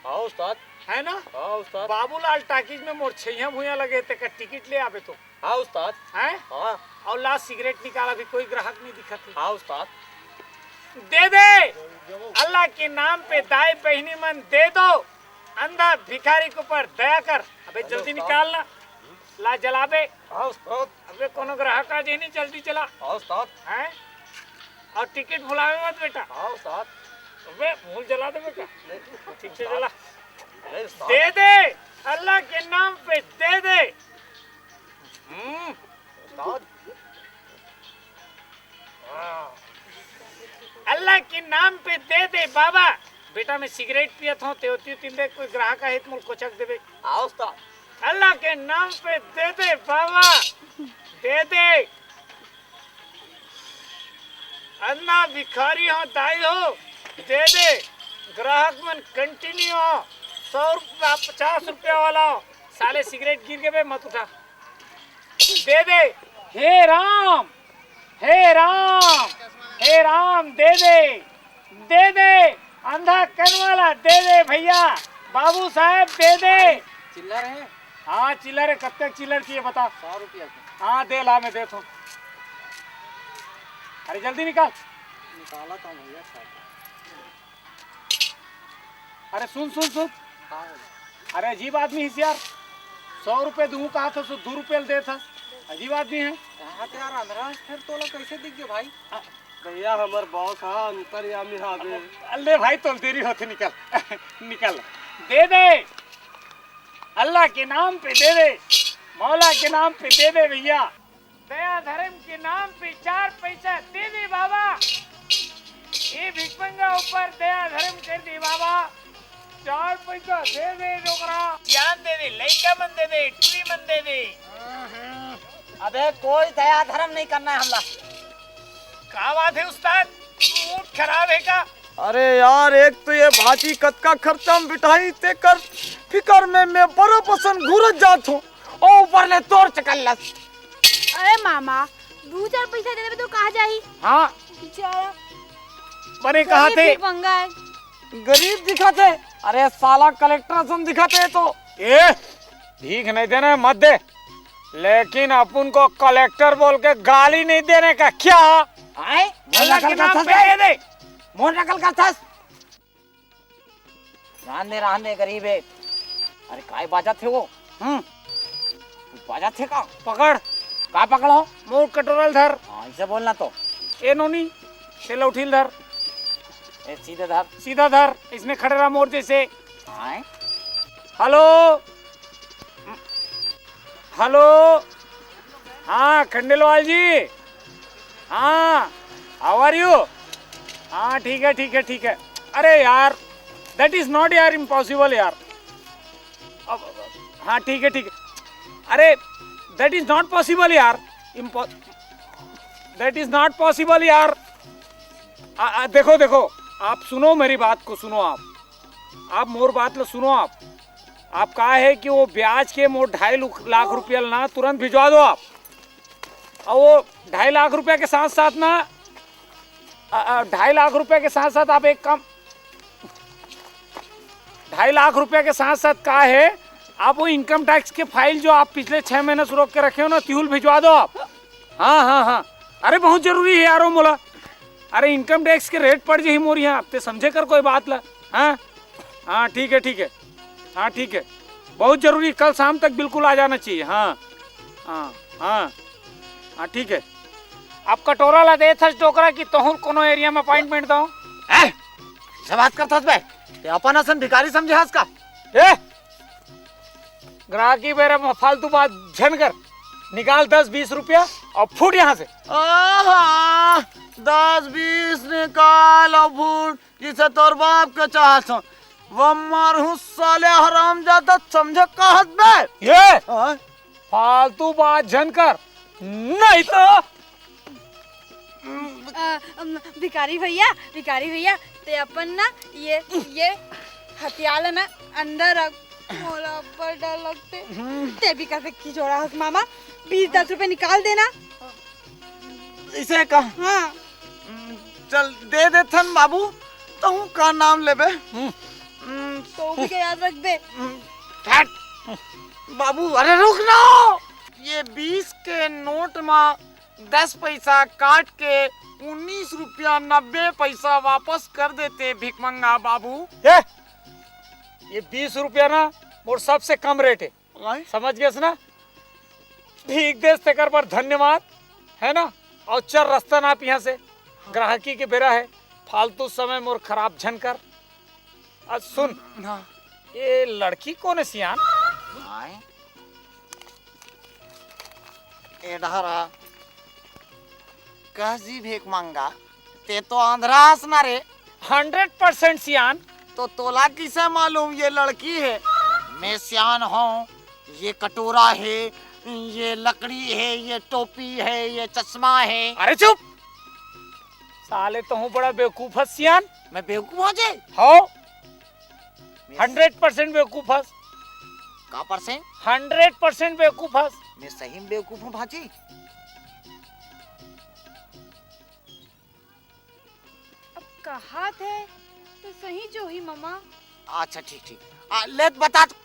हाँ उस्ताद। है ना? हाँ उस्ताद। बाबूलाल टाकीज में मोर छैया भुइया लगे, तेकर टिकट ले आबे तो। हाँ उस्ताद। हैं? हाँ। अउ ला सिगरेट निकाल, अभी कोई ग्राहक नहीं दिखत हे। हाँ उस्ताद। दे दे, अल्लाह के नाम पे दाई बहिनी मन दे दो, अंधा भिखारी के ऊपर दया कर। अबे अरे जल्दी उस्ताद। निकाल ना, ला जलाबे। हाँ उस्ताद। अबे कोनो ग्राहक आ जाही नहीं, जल्दी चला। हाँ उस्ताद। हैं? अउ टिकट भुलावे मत बेटा। हाँ उस्ताद। अबे मुंह जला देबे का? नहीं, ठीक से उस्ताद। जला। नहीं उस्ताद। दे दे, अल्लाह के नाम पे दे दे। हम्म। उस्ताद। हाँ। अल्लाह के नाम पे दे दे बाबा। बेटा, मैं सिगरेट पियत हूँ, ते ओती तीन दे, कोई ग्राहक आहे तो मोल कोचक देबे। हाँ उस्ताद। अल्लाह के नाम पे दे दे बाबा, दे दे। अंधा भिखारी हो दाई हो, दे दे। ग्राहक मन कंटिन्यू हो, सौ रुपया, पचास रुपया वाला हो, साले सिगरेट गिर गए बे, मत उठा। दे दे। हे राम, हे राम, हे राम, दे दे, दे दे। अंधा कन वाला दे दे भैया, बाबू साहब दे दे। चिल्लर है? हाँ चिल्लर है, कब तक चिल्लर चाहिए बता। सौ रुपया के। हाँ दे ला, मैं देता हूँ। अरे जल्दी निकाल। निकाला था भैया, साहब। अरे सुन सुन सुन। हाँ। अरे अजीब आदमी हिस यार, सौ रुपये दूँ कहा था, सो दो रुपये दे था। अजीब आदमी है। कहाँ ते यार अंधरा है, फिर तोला कैसे दिख गए भाई? भैया हमर बॉस हा अंतर्यामी हावे। अल्ले भाई तोल देरी होते, निकल निकल। दे दे, अल्लाह के नाम पे दे दे, मौला के नाम पे दे दे भैया। दया धर्म के नाम पे चार पैसा दे दे बाबा। ये भिखमंगा ऊपर दया धर्म कर दे बाबा। चार पैसा दे दे डोकरा। ज्ञान दे दे, लइका मन दे दे, टुरी मन दे दे। अबे कोई दया धर्म नहीं करना है हमला। का बात है उस्ताद, मूड खराब है का? अरे यार, एक तो ये भांची कतका खर्चा में बिठाही, तेकर फिकर में मैं बरोबर सन घुरत जात हूँ, और ऊपर ले तोर चकल्लस। अरे मामा, दू चार पैसा दे देबे तो कहाँ जाही? हाँ। बेचारा। बने कहा गरीब थे? भिखमंगा है। गरीब दिखत हे। अरे साला कलेक्टर सन दिखत हे तो। ए, भीख नहीं देना है, मत दे, लेकिन अपन को कलेक्टर बोल के गाली नहीं देने का क्या? आए? मोर नकल करथस बे? दे दे। मोर नकल करथस? रहन दे, रहन दे, गरीब है। अरे, काय बाजत हे वो? हम्म। कुछ बाजत हे का? पकड़। का पकड़ो? मोर कटोरा ल धर। हाँ, ऐसे बोलना तो। ए नोनी, से लौठी ल धर। ए, सीधे धर। सीधा धर, इसने खड़े रहा मोर जैसे। हाँ। हेलो, हेलो, हाँ, खंडेलवाल जी, हाँ, how are you? हाँ, ठीक है, ठीक है, ठीक है। अरे यार, that is not यार, impossible यार। अब, हाँ, ठीक है, ठीक है। अरे, that is not possible यार, इम्पॉ that is not possible यार। आ, आ, देखो, देखो, आप सुनो मेरी बात को, सुनो आप, आप मोर बात ला सुनो आप। आप का है कि वो ब्याज के मोर ढाई लुक-, लाख रुपया ना तुरंत भिजवा दो आप। और वो ढाई लाख रुपया के साथ साथ ना, आ, आ, ढाई लाख रुपया के साथ साथ आप एक काम, ढाई लाख रुपया के साथ साथ का है, आप वो इनकम टैक्स के फाइल जो आप पिछले छह महीने से रोक के रखे हो ना, तिहुल भिजवा दो आप। हाँ, हाँ, हाँ। अरे, बहुत जरूरी है यार वो मोला। अरे, इनकम टैक्स के रेड पड़ जाही मोर यहाँ, ते समझे कर कोई बात ला। हाँ, हाँ, ठीक है, ठीक है। हाँ, ठीक है, बहुत जरूरी, कल शाम तक बिल्कुल आ जाना चाहिए। हाँ, हाँ, हाँ, हाँ, ठीक है। अब कटोरा ला देथस डोकरा कि तोहूं कोनो एरिया में अपॉइंटमेंट दो। ए, से बात करथस बे? ते अपन असन भिखारी समझे हस का? ए, ग्राहकी बेरा में फालतू बात झन कर, निकाल दस बीस रुपया और फूट यहाँ से। आहा, दस बीस निकाल और फूट, जिसे तोर बाप के चाहत हो। वो मारहूं साले हरामजादा, समझे कहत बे? ये हाँ? फालतू बात झन कर, नहीं तो अ, अम, भिखारी भैया, भिखारी भैया, ते अपन ना ये, ये हथियार ला ना अंदर रख, मोला अब्बड़ डर लगथे। ते भी कसे खिजोड़ा हस मामा, बीस दस रुपए निकाल देना। इसे का? हाँ। हम्म, चल दे देथन बाबू, तहूं का नाम लेबे? हम्म। हम्म। तो भी के याद रखबे। हम्म, हट। बाबू, अरे रुक ना। ये बीस के नोट मा दस पैसा काट के उन्नीस रुपया नब्बे पैसा वापस कर देते भिखमंगा बाबू। ए, ये बीस रुपया ना मोर सबसे कम रेट है। आय? समझ गेस ना? भीख देस तेकर बर धन्यवाद, है ना? और चल रस्ता नाप यहाँ से, ग्राहकी के बेरा है, फालतू समय मोर खराब झन कर। आज सुन, हाँ। ये लड़की कौन है सियान? आय? ए डहरा, कह जी भिखमंगा, ते तो आंधरा हस ना रे। हंड्रेड परसेंट सियान। तो तोला किसे मालूम ये लड़की है? मैं सियान हूँ, ये कटोरा है, ये लकड़ी है, ये टोपी है, ये चश्मा है। अरे चुप! साले तहूं बड़ा बेवकूफ हस सियान। मैं बेवकूफ हो जाए? हो। मैं हंड्रेड परसेंट बेवकूफ हस। का परसेंट? हंड्रेड परसेंट बेवकूफ हस। मैं सही में बेवकूफ हूँ भाजी। अब कहात हे तो सही जो ही मामा। अच्छा, ठीक, ठीक। आ, ले त बता त,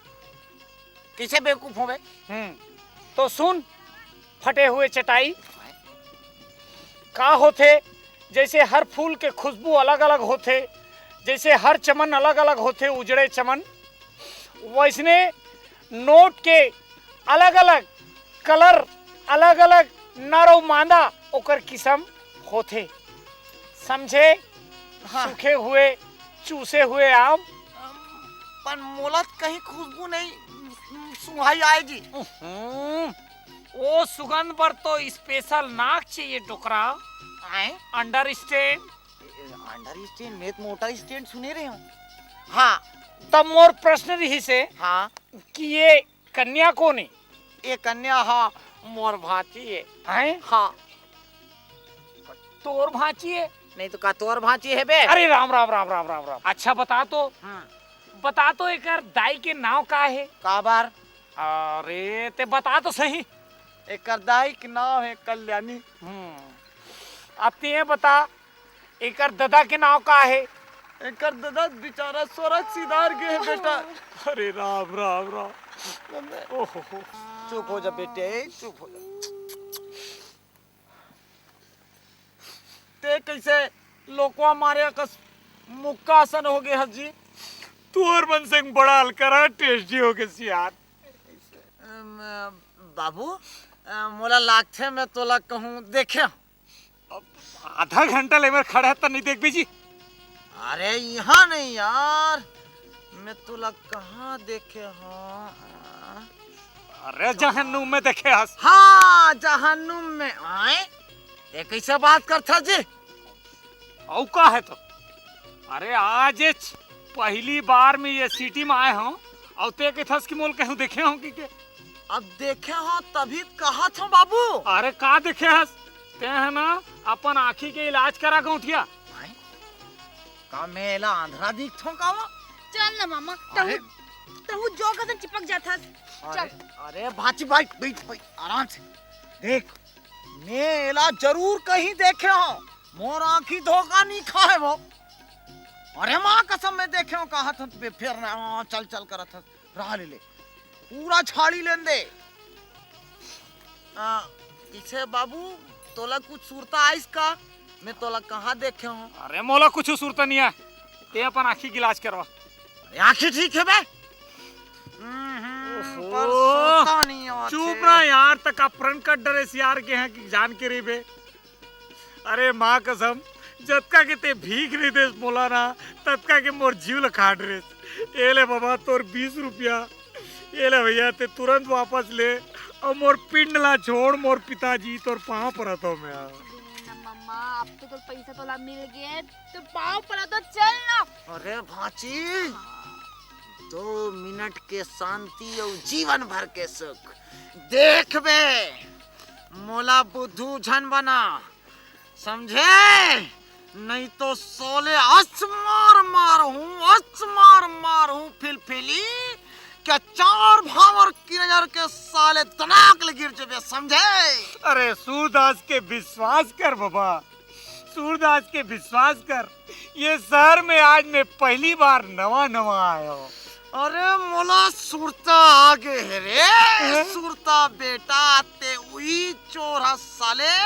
किसे बेवकूफ होवे? हम्म, तो सुन, फटे हुए चटाई, का होथे? जैसे हर फूल के खुशबू अलग-अलग होथे, जैसे हर चमन अलग-अलग होथे, उजड़े चमन, वैसने नोट के अलग-अलग कलर, अलग-अलग नर अउ मादा ओकर किसम होथे। समझे? हाँ। सूखे हुए, चूसे हुए आम। अम, पर मोला त कहीं खुशबू नहीं सुंघाई आए जी। हम्म, ओ सुगंध बर तो स्पेशल नाक चाहिए डोकरा। आए? अंडरस्टैंड? अंडरस्टैंड? मैं तो मोटर स्टैंड सुने रहे हूँ। हाँ। तब मोर प्रश्न रहिसे हाँ। कि ये कन्या कोन हे? ये कन्या हा मोर भांची हे। हैं? हाँ। तोर भांची हे? नहीं तो का तोर भांची हे बे? अरे राम, राम, राम, राम, राम, राम। अच्छा बता तो, हाँ। बता तो एकर दाई के नाव का हे? काबर? अरे ते बता तो सही। एकर दाई के नाव हे कल्याणी। हम्म। अब ते बता, एकर ददा के नाव का हे? एकर ददा बेचारा स्वर्ग सिधार गे हे बेटा। अरे राम, राम, राम। ओहो हो। चुप हो जा बेटे, चुप हो जा। ते कइसे लोकवा मारे कस मुक्का असन हो गे हस जी? तुँहर मन संग बड़ा अलकरहा टेस्टी हो गे सियार। अम, बाबू, अ, मोला लागथे मैं तोला कहूँ देखे हँव। अब आधा घंटा ले मेर खड़ा हे त नइ देखबे जी। अरे इहाँ नहीं यार, मैं तोला कहाँ देखे हँव? अरे जहन्नुम में देखे हस। हाँ, जहन्नुम में। आय? ये कइसे बात करथस जी? अउ का हे तो? अरे आजेच पहली बार मैं ये सिटी में आए हँव, अउ ते कहिथस कि मोला कहूँ देखे हँव कहिके। अब देखे हँव तभी त कहत हँव बाबू। अरे का देखे हस? ते ह ना अपन आँखी के इलाज करा गौंठिया। आय? का मैं एला आंधरा दिखथँव का वो? चल ना मामा, अरे। तहूँ, तहूँ जोंक असन चिपक जाथस। अरे, चल। अरे भांची, बइठ, बइठ, बइठ, आराम से। देख, मैं एला जरूर कहीं देखे हँव, मोर आँखी धोखा नइ खाए वो। अरे माँ कसम मैं देखे हँव, कहत हँव त फेर ना, हाँ, चल, चल करत हस, रहा ले ले, पूरा झाड़ी लेन दे। आ, कइसे बाबू, तोला कुछ सुरता आइस का? मैं तोला कहाँ देखे हँव? अरे मोला कुछ सुरता नइ आय, ते अपन आँखी के इलाज करवा। अरे आँखी ठीक हे बे। हम्म, हम्म, ओहो। पर सुरता नइ आथे। चुप रह यार, तक अपहरण कर डरे सियार के हैं कि जान के रहिबे। अरे माँ कसम, जतका के ते भीख नइ देस मोला ना, ततका के मोर जीव ल खा डरेस। ए ले बाबा तोर बीस रुपया, ए ले भइया ते तुरंत वापस ले, अउ मोर पिंड ला छोड़, मोर पिताजी तोर पाँव परत हँव मैं। अरे ना मम्मा, अब तो तोर पइसा तोला मिल गे, तो पाँव परत हँव, चल ना। अरे भांची, दो मिनट के शांति अउ जीवन भर के सुख। देख बे, मोला बुद्धू झन बना, समझे? नहीं तो साले अस मार मारहूँ, अस मार मारहूँ फिलफिली, के चार भांवर की नजर के साले दनाक ले गिर जबे, समझे? अरे सूरदास के विश्वास कर बाबा, सूरदास के विश्वास कर, ये शहर में आज मैं पहली बार नवा नवा आया हूँ। अरे मोला सुरता आ गे हे रे, हैं? सुरता बेटा, ते उही चोर हस साले,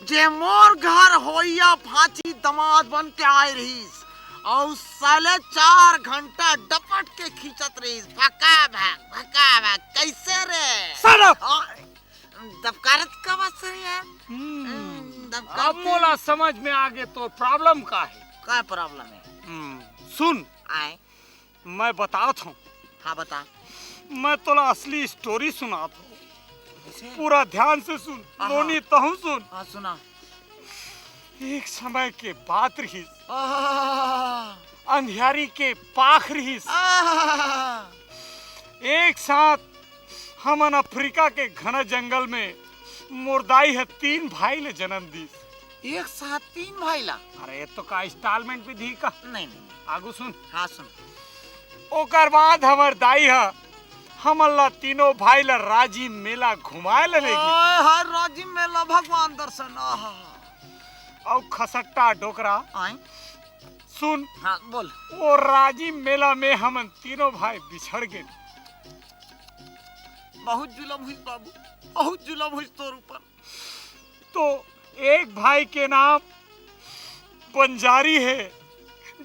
जे मोर घर होइया भांची दमाद बन के आए रहिस, अउ साले चार घंटा डपट के खींचत रहिस, भका भक, भका भक, कइसे रे? Shut up! आ, दबकारत का बात सर यार? हम्म, हम्म, दबकारत अब मोला समझ में आ गे तोर problem का हे। का problem हे? हम्म, सुन। आय। मैं बतात हँव। हाँ, बता। मैं तोला असली story सुनात हँव। कइसे? पूरा ध्यान से सुन, आहा। नोनी तहूँ सुन। हाँ, सुना। एक समय के बात रहिस। आहा। अंधियारी के पाख रहिस। आहा। एक साथ हमन अफ्रीका के घना जंगल में मोर दाई ह तीन भाई ले जनम दीस। एक साथ तीन भाई ला? अरे, तो का installment भी दी का? नहीं, नहीं, नहीं। आगू सुन। हाँ, सुन। ओकर बाद हमर दाई ह हमन ला तीनों भाई ला राजिम मेला घुमाए ले ले गे। ओए, हर राजिम मेला भगवान दर्शन, आहा। अउ खसट्टा डोकरा। आय। सुन। हाँ, बोल। वो राजिम मेला में हमन तीनों भाई बिछड़ गेन। बहुत जुलम होइस बाबू, बहुत जुलम होइस तोर ऊपर। तो एक भाई के नाम बंजारी हे,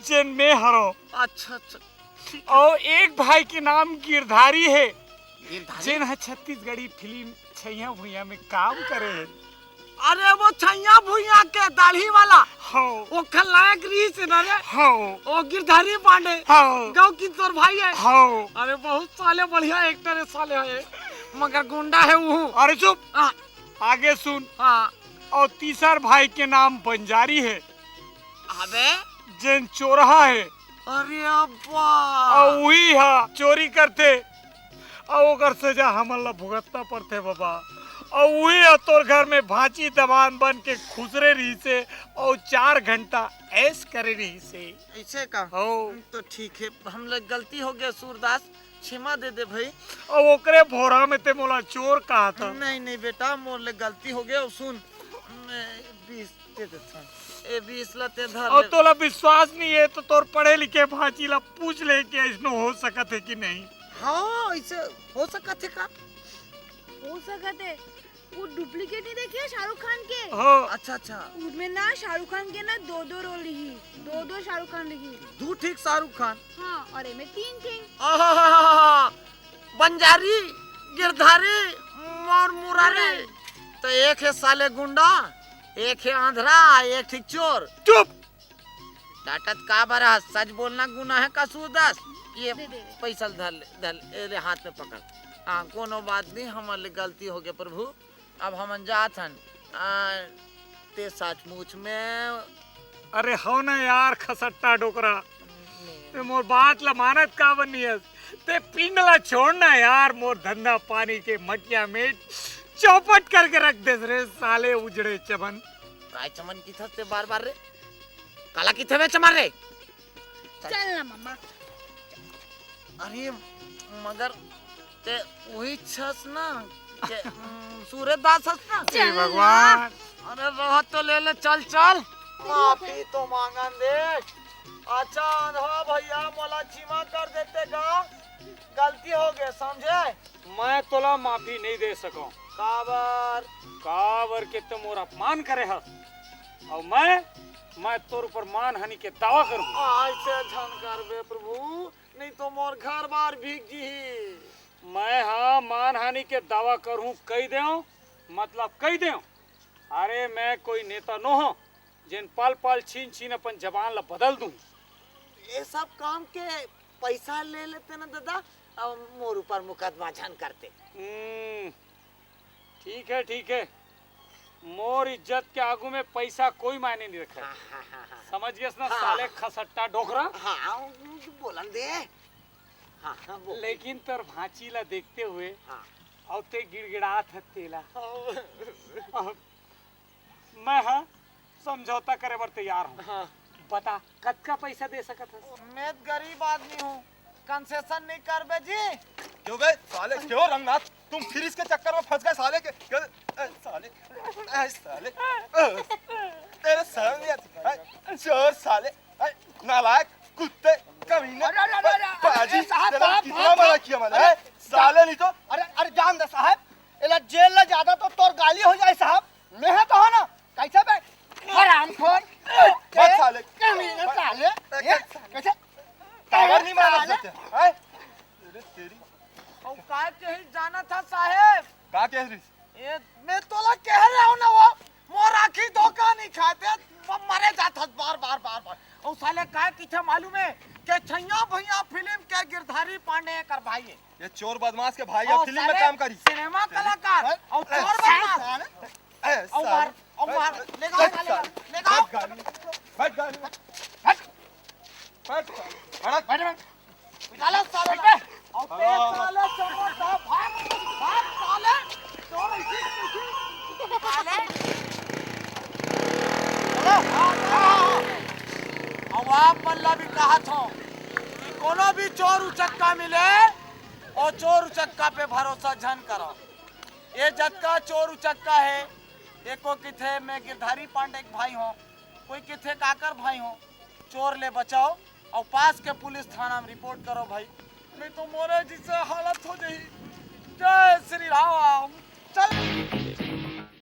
जेन मैं हरँव। अच्छा, अच्छा, ठीक हे। अउ एक भाई के नाम गिरधारी हे, गिरधारी? जेन ह छत्तीसगढ़ी फिल्म छैया भुइयां में काम करे हे। अरे वो छैया भुइयां के दाढ़ी वाला, हाँ। वो खलनायक रहिस हे ना रे? हाँ। वो गिरधारी पांडे, हाँ। गाँव की तोर भाई हे। हाँ। अरे बहुत साले बढ़िया actor हे साले हे, मगर गुंडा हे वो। अरे चुप। हाँ। आगे सुन। हाँ। अउ तीसर भाई के नाम बंजारी हे। अबे। जेन चोरहा हे। अरे अब्बा। अउ उही ह चोरी करथे। अउ ओकर सजा हमन ला भुगतना पड़थे बाबा। अउ उही ह तोर घर में भांची दमाद बन के खुसरे रहिसे अउ चार घंटा ऐश करे रहिसे। अइसे का? हो। तो ठीक हे, हमला गलती हो गे सूरदास। क्षमा दे दे भाई। अउ ओकरे भोरा में ते मोला चोर कहा था। नहीं, नहीं बेटा, मोर ले गलती हो गे। अउ सुन, मैं बीस दे देथन। ए बीस ला ते धर और ले। तोला विश्वास नहीं है तो तोर पढ़े लिखे भांची ला पूछ ले कि ऐसनो हो सकत है कि नहीं। हाँ, ऐसे हो सकत है का? हो सकत है। वो डुप्लीकेट नहीं देखे शाहरुख खान के? हाँ। अच्छा, अच्छा। उसमें ना शाहरुख खान के ना दो दो रोल लिही, दो दो शाहरुख खान लिही। दू ठीक शाहरुख खान। हाँ, और एमे तीन ठीक। आहाहाहा। बंजारी, गिरधारी, और मुरारी। मुरारी। तो एक है साले गुंडा, एक है आंधरा, एक ठीक चोर। चुप। डांटत का बर हस? सच बोलना गुनाह है का सूरदास? ये दे, दे, दे। पैसा ल धर ले, धर ले, ए ले हाथ में पकड़। हाँ, कोनो बात नहीं, हमर ले गलती हो गया प्रभु। अब हमन जात हन। आ, ते सचमुच में अरे हो ना यार खसट्टा डोकरा, ते मोर बात ला मानत का बनी हस? ते पिंड ला छोड़ ना यार, मोर धंधा पानी के मटिया में चौपट करके रख देस रे साले उजड़े चमन। काय चमन किथस ते बार बार रे? काला किथे बे चमन रे? चल ना मामा। अरे मगर ते वही छस ना के, उम, सूरदास हस ना? चल हे ना। भगवान। अरे रह तो ले ले, चल चल। माफी तो मांगन दे। अच्छा अंधवा भैया, मोला क्षमा कर देते का, गलती हो गए, समझे? मैं तोला माफी नहीं दे सकूं। काबर? काबर के तो मोर अपमान करे हस, और मैं, मैं तोर ऊपर मानहानि के दावा करूं। ऐसे झन करबे प्रभु, नहीं तो मोर घर बार भीग जीही। मैं हा मानहानि के दावा करहूं, कही देव, मतलब कही देव। अरे मैं कोई नेता नो हो, जेन पल पल छीन छीन अपन जबान ला बदल दूं। ये सब काम के पैसा ले लेते ना दादा, अब मोर ऊपर मुकदमा झन करते। हम्म, ठीक है, ठीक है, मोर इज्जत के आगू में पैसा कोई मायने नहीं रखे। हाँ, हाँ, हाँ, हाँ। समझ गए ना हाँ। साले खसट्टा डोकरा? हाँ, बोलन दे। हाँ, हाँ, बोल। लेकिन तोर भांची ला देखते हुए हाँ। और ते गिड़गिड़ात है तेला। हाँ। अब मैं हा समझौता करे बर तैयार हूँ। हाँ। बता, कतका पैसा दे सकत हस? मैं गरीब आदमी हूँ, कंसेशन नहीं करबे जी। क्यों बे साले, क्यों रंगनाथ, तुम फिर इसके चक्कर में फंस गए साले के। क्यों? ए, साले, ए, साले, ए, तेरे शर्म नहीं आती, हैं? चोर साले, हैं? नालायक, कुत्ते, कमीने, अरे, अरे, अरे, अरे, बाजी, अरे, साहब, तेरा साहब, कितना साहब, बड़ा साहब, किया मैंने, अरे, हैं? साले नहीं तो। अरे, अरे, जान दे साहब, एला जेल ला ज्यादा तो तोर गाली हो जाए साहब, मैं हा तो हो ना, कैसे बे? हरामखोर, कुत्ते, मत साले। कमीने साले, मत ये साले। कैसे? पावर नहीं मारा साले। सकते, हैं? अरे तेरी। और का कही जाना था साहेब? का कह रही? ए, मैं तोला कह रहा हूँ ना, वो मोर आँखी धोखा नहीं खाते, वो मरे जात हस बार, बार, बार, बार। और साले काय किथे मालूम है कि छैया भैया फिल्म के गिरधारी पांडे कर भाई है। ये चोर बदमाश के भाई और फिल्म में साले काम करी। सिनेमा कलाकार और ए, चोर बदमाश। साले, ए, और मार, साले, और मार, ए, ले जाओ, ए, साले, साले, ले जाओ। बैठ गाड़ी में, बैठ गाड़ी में, बैठ, बैठ, बैठ, बैठ। निकालो साले। और तेज साले, चमकदार, भाग, भाग साले। चोर इसी, इसी। साले। अब आप मन ला भी कहत हौं कि कोनो भी चोर उचक्का मिले, और चोर उचक्का पे भरोसा झन करो। ये जतका चोर उचक्का है, एको किथे मैं गिरधारी पांडे के भाई हौं, कोई किथे काकर भाई हौं, चोर ले बचाओ और पास के पुलिस थाना में रिपोर्ट करो भाई, नहीं तो मोरे जिसे हालत हो जाही। जय श्री राम। चल।